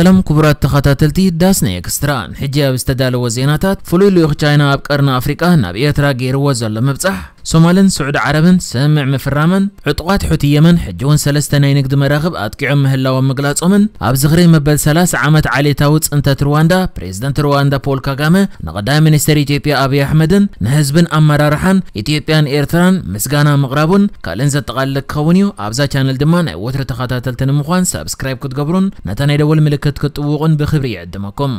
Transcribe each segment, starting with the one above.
ሰላም ክቡራት ተኸታተልቲ ዳስና ኤክስትራ፣ ሕጂ ኣብ ዝተዳለወ ዜናታት፣ ፍሉይ ልኡኽ ቻይና ኣብ ቀርኒ ኣፍሪቃ ናብ ኤርትራ ገይርዎ ዘሎ ምብጻሕ፣ ሶማልን ስዑዲ ዓረብን ስምምዕ ምፍራመን፣ ዕጡቓት ሑቲ የመን ሕጂ እውን ሰለስተ ናይ ንግዲ መራኽብ ኣጥቂዖም ምህላዎም ምግላጾምን፣ ኣብ ዝኽሪ መበል ሰላሳ ዓመት ዓሌታዊ ጽንተት ሩዋንዳ፣ ፕሬዝደንት ሩዋንዳ ፖል ካጋመ ንቐዳማይ ሚኒስተር ኢትዮጵያ ኣብይ ኣሕመድን ንህዝብን ኣመራርሓን ኢትዮጵያን ኤርትራን ምስጋና ምቕራቡን ካልእን ዘጠቓልል ክኸውን እዩ። ኣብዛ ቻነል ድማ ናይ ወትሩ ተኸታተልቲ ንምዃን ሳብስክራይብ ክትገብሩን ነታ ናይ ደወል ምልክት ክትጥውቑን ብኽብሪ ይዕድመኩም።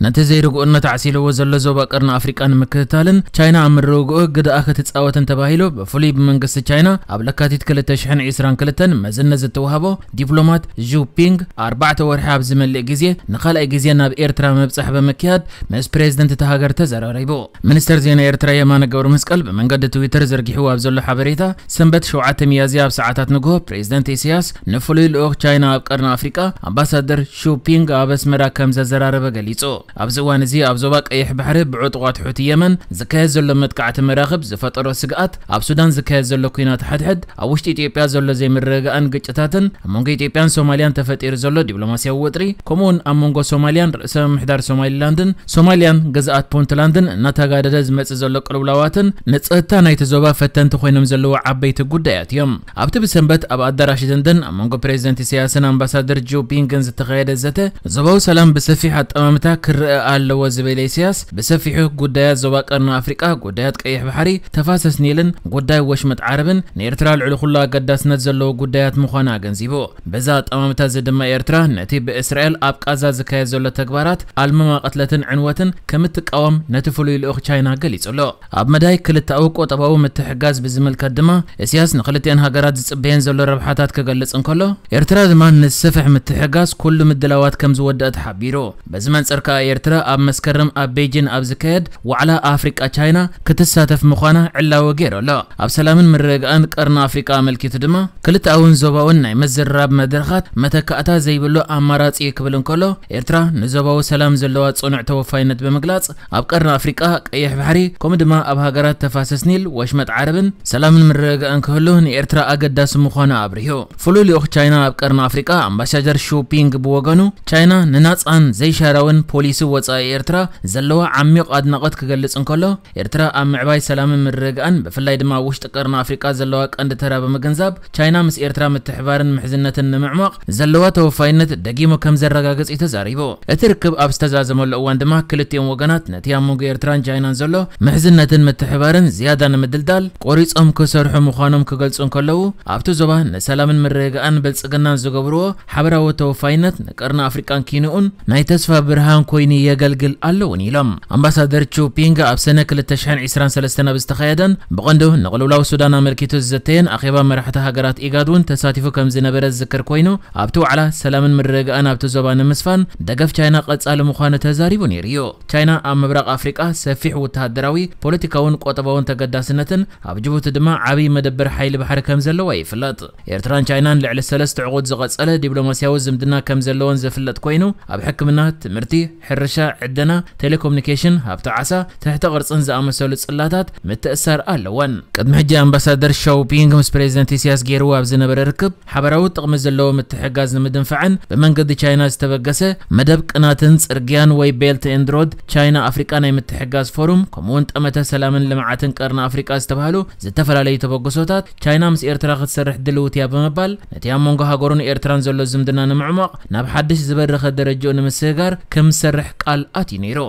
ነቲ ዘይርግኡነት ዓሲልዎ ዘሎ ዞባ ቀርኒ ኣፍሪቃ ንምክትታልን ቻይና ኣብ ምርግኡ ግደኣ ክትጻወትን ተባሂሉ ብፍሉይ ብመንግስቲ ቻይና ኣብ ለካቲት ክልተ ሽሕን ዕስራን ክልተን መዝነት ዝተዋህቦ ዲፕሎማት ዡ ፒንግ ኣርባዕተ ወርሒ ኣብ ዝመልእ ግዜ ንኻልኣይ ግዜ ናብ ኤርትራ ምብጻሕ ብምክያድ ምስ ፕሬዝደንት እታ ሃገር ተዘራሪቡ። ሚኒስተር ዜና ኤርትራ የማነ ገብረ መስቀል ብመንገዲ ትዊተር ዘርጊሕዎ ኣብ ዘሎ ሓበሬታ፣ ሰንበት ሸውዓተ ሚያዝያ ኣብ ሰዓታት ንግሆ ፕሬዝደንት ኢሳያስ ንፍሉይ ልኡኽ ቻይና ኣብ ቀርኒ ኣፍሪቃ ኣምባሳደር ሹ ፒንግ ኣብ ኣስመራ ከም ዘዘራረበ ገሊጹ። ኣብዚ እዋን እዚ ኣብ ዞባ ቀይሕ ባሕሪ ብዕጡቓት ሑቲ የመን ዝካየድ ዘሎ መጥቃዕቲ መራኽብ ዝፈጠሮ ስግኣት፣ ኣብ ሱዳን ዝካየድ ዘሎ ኲናት ሓድሕድ፣ ኣብ ውሽጢ ኢትዮጵያ ዘሎ ዘይምርግጋእን ግጭታትን፣ ኣብ መንጎ ኢትዮጵያን ሶማልያን ተፈጢሩ ዘሎ ዲፕሎማስያዊ ወጥሪ፣ ከምኡውን ኣብ መንጎ ሶማልያን ርእሰ ምምሕዳር ሶማሊላንድን ሶማልያን ግዝኣት ፑንትላንድን እናተጋደደ ዝመጽእ ዘሎ ቅልውላዋትን ንጸጥታ ናይቲ ዞባ ፈተንቲ ኮይኖም ዘለዉ ዓበይቲ ጉዳያት እዮም። ኣብቲ ብሰንበት ኣብ ኣዳራሽ ደንደን ኣብ መንጎ ፕሬዝደንት ኢሳያስን ኣምባሳደር ጆ ፒንግን ዝተኻየደ ዘተ፣ ዞባዊ ሰላም ብሰፊሕ ኣጠማምታ ክረአ ኣለዎ ዝበለ ኢሳያስ፣ ብሰፊሑ ጉዳያት ዞባ ቀርኒ ኣፍሪቃ፣ ጉዳያት ቀይሕ ባሕሪ፣ ተፋሰስ ኒልን ጉዳይ ወሽመጥ ዓረብን ንኤርትራ ልዕሊ ኩሉ ኣገዳስነት ዘለዎ ጉዳያት ምዃና ኣገንዚቡ። በዛ ኣጠማምታ እዚ ድማ ኤርትራ ነቲ ብእስራኤል ኣብ ቃዛ ዝካየድ ዘሎ ተግባራት ኣልመማ ቅትለትን ዕንወትን ከምትቃወም ነቲ ፍሉይ ልኡኽ ቻይና ገሊጹ ኣሎ። ኣብ መዳይ ክልተኣዊ ቁጠባዊ ምትሕጋዝ ብዝምልከት ድማ፣ እስያስ ንክልቲአን ሃገራት ዝጽበየን ዘሎ ረብሓታት ክገልጽ እንከሎ፣ ኤርትራ ድማ ንዝሰፍሕ ምትሕጋዝ ኩሉ ምድላዋት ከም ዝወደአ ተሓቢሩ። በዚ መንጽር ከኣ ኤርትራ ኣብ መስከረም ኣብ ቤጂን ኣብ ዝካየድ ዋዕላ ኣፍሪቃ ቻይና ክትሳተፍ ምዃና ዕላዊ ገይሩ ኣሎ። ኣብ ሰላምን ምርግጋእን ቀርኒ ኣፍሪቃ ኣመልኪቱ ድማ፣ ክልተኣውን ዞባውን ናይ ምዝርራብ መድረኻት መተካእታ ዘይብሉ ኣማራጺ እዩ ክብል እንከሎ፣ ኤርትራ ንዞባዊ ሰላም ዘለዋ ጽኑዕ ተወፋይነት ብምግላጽ፣ ኣብ ቀርኒ ኣፍሪቃ፣ ቀይሕ ባሕሪ፣ ከምኡ ድማ ኣብ ሃገራት ተፋሰስ ኒል፣ ወሽመጥ ዓረብን ሰላምን ምርግጋእን ክህሉ ንኤርትራ ኣገዳሲ ምዃኑ ኣብሪሁ። ፍሉይ ልኡኽ ቻይና ኣብ ቀርኒ ኣፍሪቃ ኣምባሳደር ሹ ፒንግ ብወገኑ፣ ቻይና ንናጻን ዘይሻራውን ፖሊሲ ወጻኢ ኤርትራ ዘለዋ ዓሚቕ ኣድናቖት ክገልጽ እንከሎ፣ ኤርትራ ኣብ ምዕባይ ሰላምን ምርግጋእን ብፍላይ ድማ ኣብ ውሽጢ ቀርኒ ኣፍሪቃ ዘለዋ ቀንዲ ተራ ብምግንዛብ፣ ቻይና ምስ ኤርትራ ምትሕባርን ምሕዝነትን ንምዕሟቕ ዘለዋ ተወፋይነት ደጊሙ ከም ዘረጋግጽ እዩ ተዛሪቡ። እቲ ርክብ ኣብ ዝተዛዘመሉ እዋን ድማ ክልቲኦም ወገናት ነቲ ኣብ መንጎ ኤርትራን ቻይናን ዘሎ ምሕዝነትን ምትሕባርን ዝያዳ ንምድልዳል ቆሪጾም ክሰርሑ ምዃኖም ክገልጹ እንከለዉ፣ ኣብቲ ዞባ ንሰላምን ምርግጋእን ብልጽግናን ዝገብርዎ ሓበራዊ ተወፋይነት ንቀርኒ ኣፍሪቃን ኪንኡን ናይ ተስፋ ብርሃን ኮይኑ የገልግል ኣሎ እውን ኢሎም። ኣምባሳደር ቹ ፒንግ ኣብ ሰነ ክልተ ሽሕን ዕስራን ሰለስተን ኣብ ዝተኻየደን ብቐንዱ ንቕልውላው ሱዳን ኣመልኪቱ ዝዘተየን ኣኼባ መራሕቲ ሃገራት ኢጋድ እውን ተሳቲፉ ከም ዝነበረ ዝዝከር ኮይኑ፣ ኣብቲ ዋዕላ ሰላምን ምርግጋእን ኣብቲ ዞባ ንምስፋን ደገፍ ቻይና ቀጻሊ ምዃኑ ተዛሪቡ ነይሩ እዩ። ቻይና ኣብ ምብራቕ ኣፍሪቃ ሰፊሕ ወተሃደራዊ፣ ፖለቲካውን ቆጠባውን ተገዳስነትን ኣብ ጅቡቲ ድማ ዓብዪ መደበር ሓይሊ ባሕሪ ከም ዘለዋ ይፍለጥ። ኤርትራን ቻይናን ልዕሊ ሰለስተ ዕቑድ ዝቐጸለ ዲፕሎማስያዊ ዝምድና ከም ዘለወን ዝፍለጥ ኮይኑ፣ ኣብ ሕክምና፣ ትምህርቲ፣ ሕርሻ፣ ዕደና፣ ቴሌኮሙኒኬሽን፣ ሃብቲ ዓሳ፣ ትሕተ ቅርጽን ዝኣመሰሉ ጽላታት ምትእሳር ኣለወን። ቅድሚ ሕጂ ኣምባሳደር ሻው ፒንግ ምስ ፕሬዝደንት ኢሳያስ ገይርዎ ኣብ ዝነበረ ርክብ፣ ሓበራዊ ጥቕሚ ዘለዎ ምትሕጋዝ ንምድንፋዕን ብመንገዲ ቻይና ዝተበገሰ መደብ ቅናትን ጽርግያን ወይ ቤልት ኤንድ ሮድ ቻይና ኣፍሪቃ ናይ ምትሕጋዝ ፎሩም፣ ከምኡውን ጠመተ ሰላምን ልምዓትን ቀርኒ ኣፍሪቃ ዝተባህሉ ዝተፈላለዩ ተበግሶታት ቻይና ምስ ኤርትራ ክትሰርሕ ድልውቲ እያ ብምባል፣ ነቲ ኣብ መንጎ ሃገሩን ኤርትራን ዘሎ ዝምድና ንምዕሟቕ ናብ ሓድሽ ዝበረኸ ደረጃኡ ንምስግጋር ከም ዝሰርሕ ቃል ኣትዩ ነይሩ።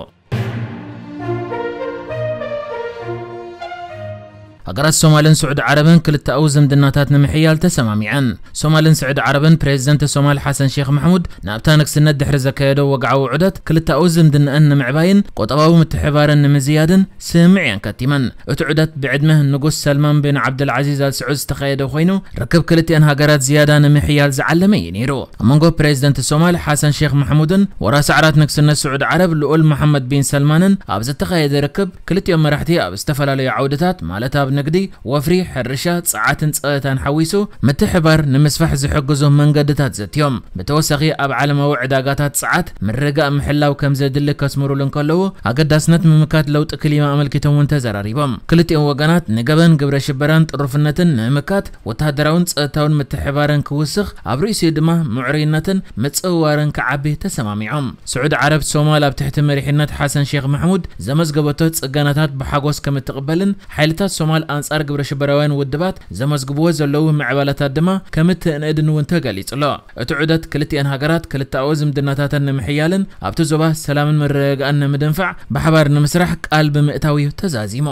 ሃገራት ሶማልን ስዑዲ ዓረብን ክልተኣዊ ዝምድናታት ንምሕያል ተሰማሚዐን። ሶማልን ስዑዲ ዓረብን ፕሬዝደንት ሶማል ሓሰን ሼክ ማሕሙድ ናብታ ንግስነት ድሕሪ ዘካየዶ ወግዓዊ ዑደት ክልተኣዊ ዝምድናኣን ንምዕባይን ቁጠባዊ ምትሕባረን ንምዝያድን ስምምዕ እየን ከቲመን። እቲ ዑደት ብዕድመ ንጉስ ሰልማን ቢን ዓብደልዓዚዝ ኣል ስዑድ ዝተኻየደ ኮይኑ፣ ርክብ ክልቲኣን ሃገራት ዝያዳ ንምሕያል ዝዓለመ እዩ ነይሩ። ኣብ መንጎ ፕሬዝደንት ሶማል ሓሰን ሼክ ማሕሙድን ወራሲ ዓራት ንግስነት ስዑዲ ዓረብ ልኡል መሓመድ ቢን ሰልማንን ኣብ ዝተኻየደ ርክብ፣ ክልቲኦም መራሕቲ ኣብ ዝተፈላለዩ ዓውድታት፣ ማለት ኣብ ንግዲ፣ ወፍሪ፣ ሕርሻ፣ ጸዓትን ጸጥታን ሓዊሱ ምትሕባር ንምስፋሕ ዝሕግዙ መንገድታት ዘትዮም። ብተወሳኺ ኣብ ዓለማዊ ዕዳጋታት ጸዓት ምርግጋእ ምሕላው ከም ዘድሊ ከስምሩሉ እንከለዉ፣ ኣገዳስነት ምምካት ለውጢ ክሊማ ኣመልኪቶም እውን ተዘራሪቦም። ክልቲኦም ወገናት ንገበን ግብረ ሽበራን ጥሩፍነትን ንምምካት ወተሃደራውን ጸጥታውን ምትሕባርን ክውስኽ፣ ኣብ ርእሲኡ ድማ ምዕሩይነትን ምጽውዋርን ክዓቢ ተሰማሚዖም። ስዑድ ዓረብ ሶማል ኣብ ትሕቲ መሪሕነት ሓሰን ሼክ ማሕሙድ ዘመዝገበቶ ጽገናታት ብሓጎስ ከም እትቕበልን ሓይልታት ሶማል ኣንጻር ግብረ ሽበራውያን ውድባት ዘመዝግብዎ ዘለዉ ምዕባለታት ድማ ከም እትእንእድን እውን ተገሊጹ ኣሎ። እቲ ዑደት ክልቲኣን ሃገራት ክልተኣዊ ዝምድናታተን ንምሕያልን ኣብቲ ዞባ ሰላምን ምርግጋእን ንምድንፋዕ ብሓባር ንምስራሕ ቃል ብምእታው እዩ ተዛዚሙ።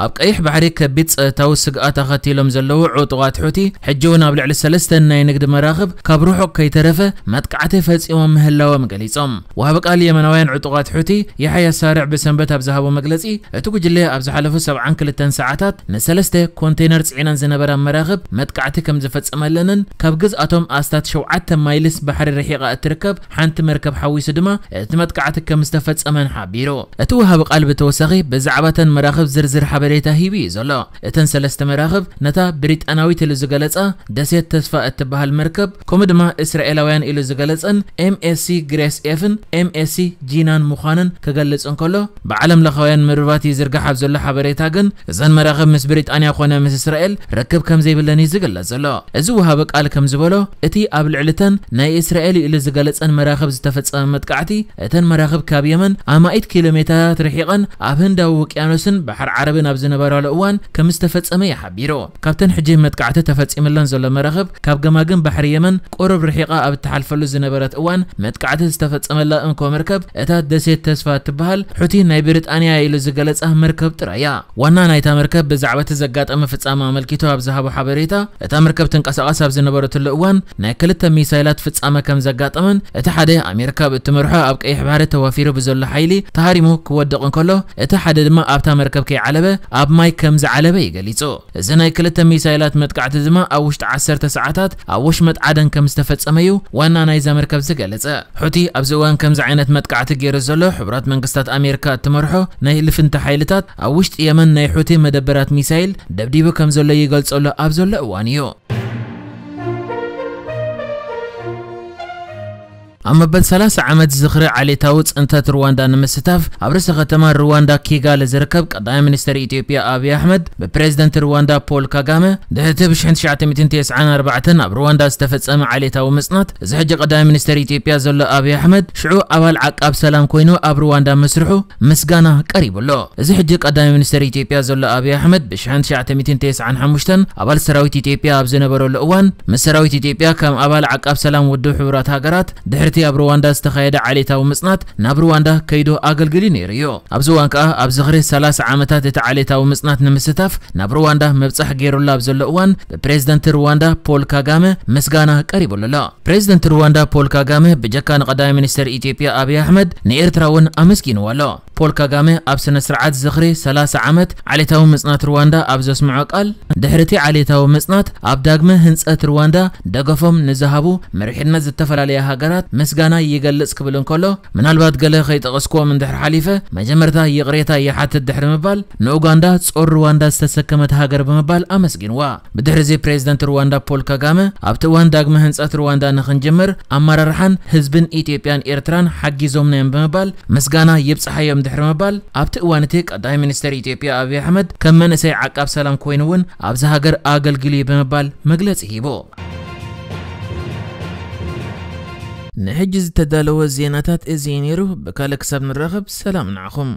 ኣብ ቀይሕ ባሕሪ ከቢድ ጸጥታዊ ስግኣት ኣኸቲሎም ዘለዉ ዕጡቓት ሑቲ፣ ሕጂ እውን ኣብ ልዕሊ ሰለስተ ናይ ንግዲ መራኽብ ካብ ርሑቕ ከይተረፈ መጥቃዕቲ ፈጺሞም ምህላዎም ገሊጾም። ወሃቢ ቃል የመናውያን ዕጡቓት ሑቲ ያሕያ ሳርዕ ብሰንበት ኣብ ዝሃቦ መግለጺ፣ እቲ ጉጅለ ኣብ ዝሓለፉ ሰብዓን ክልተን ሰዓታት ንሰለስተ ኮንቴነር ጽዒነን ዝነበራ መራኽብ መጥቃዕቲ ከም ዝፈጸመለንን ካብ ግዝኣቶም ኣስታት ሸውዓተ ማይልስ ባሕሪ ርሒቓ እትርከብ ሓንቲ መርከብ ሓዊሱ ድማ እቲ መጥቃዕቲ ከም ዝተፈጸመን ሓቢሩ። እቲ ወሃቢ ቃል ብተወሳኺ ብዛዕባ እተን መራኽብ ዝርዝር ሓበሬታ ሂቡ እዩ ዘሎ። እተን ሰለስተ መራኽብ ነታ ብሪጣናዊት ኢሉ ዝገለጻ ደሴት ተስፋ እትበሃል መርከብ፣ ከምኡ ድማ እስራኤላውያን ኢሉ ዝገለጸን ኤምኤስሲ ግሬስ ኤፍን ኤምኤስሲ ጂናን ምዃነን ክገልጽ እንከሎ፣ ብዓለም ለኻውያን መርበባት ይዝርጋሕ ኣብ ዘሎ ሓበሬታ ግን እዘን መራኽብ ምስ ብሪጣንያ ኮነ ምስ እስራኤል ርክብ ከም ዘይብለን እዩ ዝግለጽ ዘሎ። እዚ ወሃቢ ቃል ከም ዝበሎ፣ እቲ ኣብ ልዕሊ እተን ናይ እስራኤል ኢሉ ዝገለጸን መራኽብ ዝተፈጸመ መጥቃዕቲ፣ እተን መራኽብ ካብ የመን ኣማኢት ኪሎ ሜተራት ርሒቐን ኣብ ህንዳዊ ውቅያኖስን ባሕሪ ዓረብን ኣብ ዝነበራሉ እዋን ከም ዝተፈጸመ እዩ ሓቢሩ። ካብተን ሕጂ መጥቃዕቲ ተፈጺምለን ዘሎ መራኽብ፣ ካብ ገማግም ባሕሪ የመን ቁሩብ ርሒቓ ኣብ እትሓልፈሉ ዝነበረት እዋን መጥቃዕቲ ዝተፈጸመላ እንኮ መርከብ፣ እታ ደሴት ተስፋ እትበሃል፣ ሑቲ ናይ ብሪጣንያ ኢሉ ዝገለጻ መርከብ ጥራይ እያ። ዋና ናይታ መርከብ ብዛዕባ እቲ ዘጋጠመ ፍጻመ ኣመልኪቱ ኣብ ዝሃቦ ሓበሬታ፣ እታ መርከብ ትንቀሳቐስ ኣብ ዝነበረትሉ እዋን ናይ ክልተ ሚሳይላት ፍጻመ ከም ዘጋጠመን፣ እቲ ሓደ ኣሜሪካ ብእትመርሖ ኣብ ቀይሕ ባሕሪ ተዋፊሩ ብዘሎ ሓይሊ ተሃሪሙ ክወድቕ እንከሎ፣ እቲ ሓደ ድማ ኣብታ መርከብ ከይዓለበ ኣብ ማይ ከም ዝዓለበ እዩ ገሊጹ። እዚ ናይ ክልተ ሚሳይላት መጥቃዕቲ ድማ ኣብ ውሽጢ ዓሰርተ ሰዓታት ኣብ ወሽመጥ ዓደን ከም ዝተፈጸመ እዩ ዋና ናይዛ መርከብ ዝገለጸ። ሑቲ ኣብዚ እዋን ከምዚ ዓይነት መጥቃዕቲ ገይሩ ዘሎ፣ ሕቡራት መንግስታት ኣሜሪካ እትመርሖ ናይ ልፍንቲ ሓይልታት ኣብ ውሽጢ የመን ናይ ሑቲ መደበራት ሚሳይል ደብዲቡ ከም ዘሎ ይገልጸሉ ኣብ ዘሎ እዋን እዩ። ኣብ መበል ሰላሳ ዓመት ዝኽሪ ዓሌታዊ ጽንተት ሩዋንዳ ንምስታፍ፣ ኣብ ርእሰ ከተማ ሩዋንዳ ኪጋሊ ዝርከብ ቀዳማይ ሚኒስተር ኢትዮጵያ ኣብይ ኣሕመድ ብፕሬዝደንት ሩዋንዳ ፖል ካጋመ ድሕሪ እቲ ብ ሽሕን ትሽዓተ ሚእትን ተስዓን ኣርባዕተን ኣብ ሩዋንዳ ዝተፈጸመ ዓሌታዊ ምጽናት፣ እዚ ሕጂ ቀዳማይ ሚኒስተር ኢትዮጵያ ዘሎ ኣብይ ኣሕመድ ሽዑ ኣባል ዓቃብ ሰላም ኮይኑ ኣብ ሩዋንዳ ምስርሑ ምስጋና ቀሪቡ ኣሎ። እዚ ሕጂ ቀዳማይ ሚኒስተር ኢትዮጵያ ዘሎ ኣብይ ኣሕመድ ብ ሽሕን ትሽዓተ ሚእትን ተስዓን ሓሙሽተን ኣባል ሰራዊት ኢትዮጵያ ኣብ ዝነበረሉ እዋን፣ ምስ ሰራዊት ኢትዮጵያ ከም ኣባል ዓቃብ ሰላም ውድብ ሕቡራት ሃገራት ድሕርቲ ኣብ ሩዋንዳ ዝተኻየደ ዓሌታዊ ምጽናት ናብ ሩዋንዳ ከይዱ ኣገልግሉ ነይሩ እዩ። ኣብዚ እዋን ከኣ ኣብ ዝኽሪ ሰላሳ ዓመታት እቲ ዓሌታዊ ምጽናት ንምስታፍ ናብ ሩዋንዳ ምብጻሕ ገይሩሉ ኣብ ዘሎ እዋን፣ ብፕሬዝደንት ሩዋንዳ ፖል ካጋመ ምስጋና ቀሪቡሉ ኣሎ። ፕሬዝደንት ሩዋንዳ ፖል ካጋመ ብጀካ ንቀዳማይ ሚኒስተር ኢትዮጵያ ኣብይ ኣሕመድ ንኤርትራ እውን ኣመስጊንዎ ኣሎ። ፖል ካጋመ ኣብ ስነ ስርዓት ዝኽሪ ሰላሳ ዓመት ዓሌታዊ ምጽናት ሩዋንዳ ኣብ ዘስምዖ ቃል፣ ድሕሪ እቲ ዓሌታዊ ምጽናት ኣብ ዳግመ ህንጸት ሩዋንዳ ደገፎም ንዝሃቡ መሪሕነት ዝተፈላለያ ሃገራት ምስጋና ይገልጽ ክብል እንከሎ፣ ምናልባት ገለ ከይጠቐስክዎም እንድሕር ሓሊፈ፣ መጀመርታ ይቕሬታ ይሓትት ድሕሪ ምባል፣ ንኡጋንዳ ጾር ሩዋንዳ ዝተሰከመት ሃገር ብምባል ኣመስጊንዋ። ብድሕሪ እዚ ፕሬዝደንት ሩዋንዳ ፖል ካጋመ፣ ኣብቲ እዋን ዳግመ ህንጸት ሩዋንዳ ንኽንጅምር ኣመራርሓን ህዝብን ኢትዮጵያን ኤርትራን ሓጊዞምና እዮም ብምባል ምስጋና ይብጽሓዮም ድሕሪ ምባል፣ ኣብቲ እዋን እቲ ቀዳማይ ሚኒስተር ኢትዮጵያ ኣብይ ኣሕመድ ከም መንእሰይ ዓቃብ ሰላም ኮይኑ እውን ኣብዚ ሃገር ኣገልጊሉ እዩ ብምባል መግለጺ ሂቡ። ንሕጂ ዝተዳለወ ዜናታት እዚ እዩ ነይሩ። ብካልእ ክሳብ ንራኸብ ሰላም ንዓኹም።